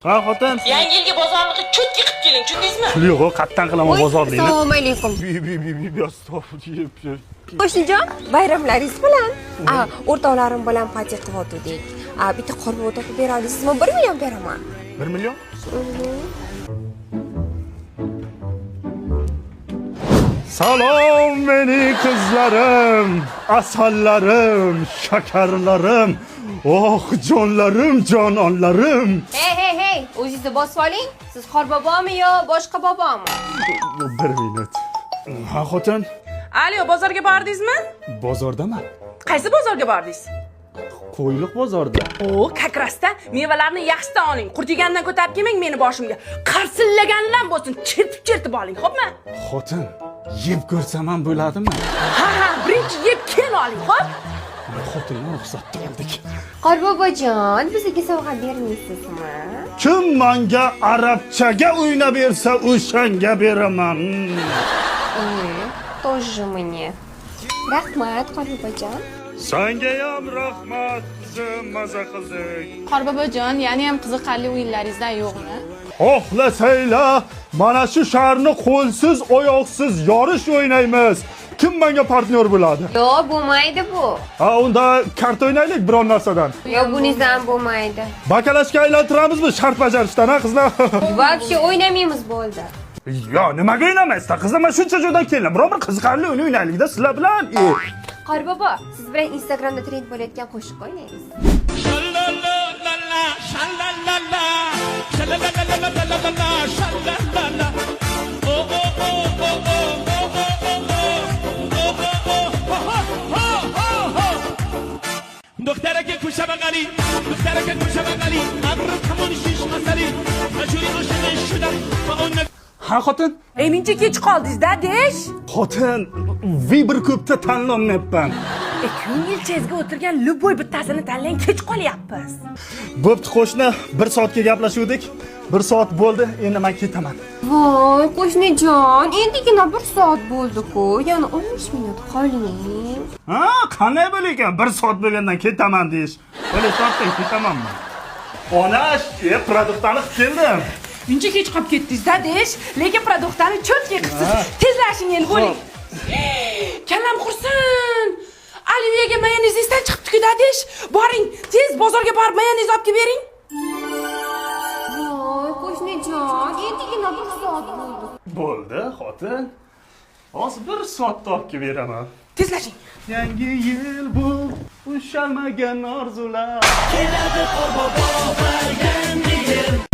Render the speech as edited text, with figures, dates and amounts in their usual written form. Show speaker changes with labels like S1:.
S1: Ha, xotin.
S2: Yangi yilga bozorlikni cho'tki qilib keling, tushundingizmi?
S1: Pul yo'q, qayerdan qilaman bozorlikni?
S3: Assalomu alaykum.
S1: Bi bi bi bi bi stop.
S3: Qo'shnijon, bayramlaringiz bilan. A, o'rtoqlarim bilan party qilyotgandik. A, bitta qorbobo topib bera olasizmi? 1 million beraman.
S1: 1 million? Salom meni qizlarim, asallarim, shakarlarim, oh jonlarim, jononlarim.
S3: Hey, hey, hey, o'zingizni bosib oling. Siz qorbobomi yo boshqa bobomi?
S1: Bir minut. Ha, xotin,
S2: Alo, bozorga bordingizmi?
S1: bozordaman.
S2: Qaysi bozorga bordingiz?
S1: Qo'yliq bozorda.
S2: O, как раз-da mevalarni yaxshidan oling. Qurtigandan ko'tarib kelmang meni boshimga. Qarsillagandan bo'lsin, chertib-chertib oling, xo'pmi?
S1: Xotin, yeb ko'rsam ham bo'ladimi?
S2: Ha, ha, birinchi yeb keyin oling, xo'p?
S1: Xotindan ruxsat oldik.
S3: Qorbobojon, bizga sovg'a bermaysizmi?
S1: Kim manga arabchaga o'ynab bersa, o'shanga beraman.
S3: Тоже мне. Rahmat, Qorbobojon.
S1: Sanga ham rahmat, qizim, maza qildik.
S4: Qorbobojon, yana ham qiziqarli o'yinlaringizdan yo'qmi?
S1: Xohlasanglar, mana shu sharni qo'lsiz, oyoqsiz yorish o'ynaymiz. Kim menga partnyor bo'ladi?
S3: Yo'q, bo'lmaydi bu.
S1: Ha, unda karta o'ynaylik biron narsadan.
S3: Yo'q, bunisi ham bo'lmaydi.
S1: Bakalashga aylantiramizmi shart bajarishdan, ha qizlar?
S3: Вообще o'ynamaymiz bo'ldi.
S1: Yo, nimaga o'ynamaysizlar? Qizlar, men shuncha joydan keldim. Biron bir qiziqarli o'yin o'ynaylik-da sizlar bilan.
S3: Qorbobo, siz bilan Instagramda trend bo'layotgan qo'shiq o'ynaymiz.
S5: Sha-la-la-la-la, sha-la-la-la, sha-la-la-la-la-la-la-la, sha-la-la-la. Oh, oh, oh, oh, oh, oh, oh, oh, oh, oh, oh, oh, oh, oh, oh, oh. دخترک کوچه بغلی، دخترک کوچه بغلی، ابرو کمون شیش مسئله، مجوری عاشق شدم با اون
S1: Ha, xotin?
S2: Emincha kech qoldingiz, dadesh.
S1: Xotin, vibr ko'pda tanlolmayapman.
S2: E, ko'ngilchangizga o'tirgan любой bittasini tanlang, kech qolyapmiz.
S1: Bo'pti qo'shni, bir soatga gaplashuvdik. Bir soat bo'ldi, endi men ketaman.
S3: Voy, qo'shnijon, endigina 1 soat bo'ldi-ku. Yana 15 minut qoling.
S1: Ha, qanday bo'lar ekan? Bir soat bo'lgandan ketaman deyish. O'yla soatdan ketaman men. Onash, produktani qilib keldim.
S2: Muncha kech qolib ketdingiz, dadesh, lekin produktani cho'tki qilibsiz. Tezlashing endi, bo'ling. Kallam qursin. Oliviyaga mayonez esdan chiqibdi-ku, dadesh. Boring, tez bozorga borib mayonez olib kelib bering.
S3: Voy, qo'shnijon, endigina 1 soat bo'ldi.
S1: Bo'ldi, xotin. Hozir bir soatda olib kelib beraman.
S2: Tezlashing.
S1: Yangi yil bu, ushalmagan orzular.
S5: Keladi Qorbobo yangi yil.